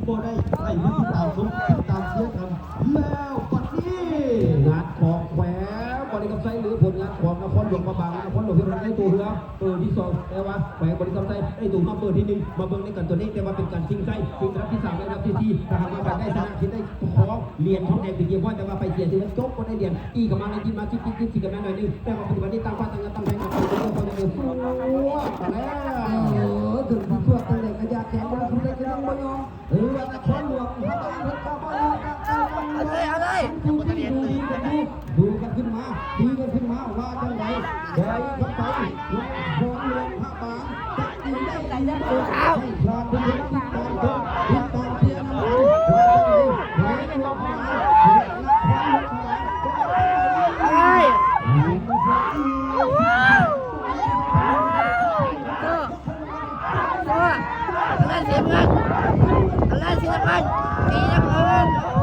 ບໍ່ໄດ້ໃຊ້ວິທີຕາມຊົມ ຕິດຕາມເຊຍກັນ ແລ້ວບັດນີ້ ງານຂອງແຂວງບໍລິຄຳໄຊ ຫຼື ຜົນງານຂອງນະຄອນຫຼວງພະບາງ ນະຄອນຫຼວງເຊຍນະຄານ ໄດ້ໂຕເຮືອເບີທີສອງ ແຕ່ວ່າແຂວງບໍລິຄຳໄຊໄດ້ໂຕນຳເບີທີໜຶ່ງ ມາເບິ່ງນຳກັນ ໂຕນີ້ ແຕ່ວ່າເປັນການຊິງໄຊ ຊິງອັນດັບທີສາມ ແລະ ອັນດັບທີສີ່ ຖ້າຫາກວ່າໃຜໄດ້ຊະນະ ຊິໄດ້ຄອງຫຼຽນທອງແດງໄປຮຽບຮ້ອຍ ແຕ່ວ່າໃຜເສຍຖືວ່າຈົບ ບໍ່ໄດ້ຫຼຽນ ຕີເຂົ້າມາ ໄລ່ຈິບມາ ຈິບໆໆ ຊິກະແມ່ນໜ້ອຍໜຶ່ງ ແຕ່ວ່າປັດຈຸບັນນີ້ຕ່າງຝ່າຍຕ່າງເງື້ອຕ່າງແພງກັນ ເອີ ເຖິງຊິສວດຈັ່ງໃດກະຢ່າ ແຂນບໍ່ໄດ້ ຜູ້ໃດກະຍັງບໍ່ຍອມ ເອີ ນະຄອນຫຼວງພະບາງເພິ່ນກະບໍ່ຍອມກັບໃຈກັນເລີຍ ເອົາເລີຍ ເອົາເລີຍ ດູດີກັນຢູ່ ດູກັນຂຶ້ນມາ ດີກັນຂຶ້ນມາ ວ່າຈັ່ງໃດ ໄດ້ກັບໃຈ ນະຄອນຫຼວງພະບາງ ຈັກຊິໄດ້ອີກບໍ່ ໃຫ້ຊາດທຸກຄົນຕິດຕາມເບິ່ງ ຕິດຕາມເຊຍນຳກັນ ວ່າຈັ່ງໃດ ແຂວງຫຼວງພະບາງ ແຂວງນະຄອນຫຼວງພະບາງ ເອົາເລີຍ ເອີ ເອີ ອັນນັ້ນເສຍເມືອງ ອັນນັ້ນເສຍເມືອງ ຕີນຳເພິ່ນ ໂອ້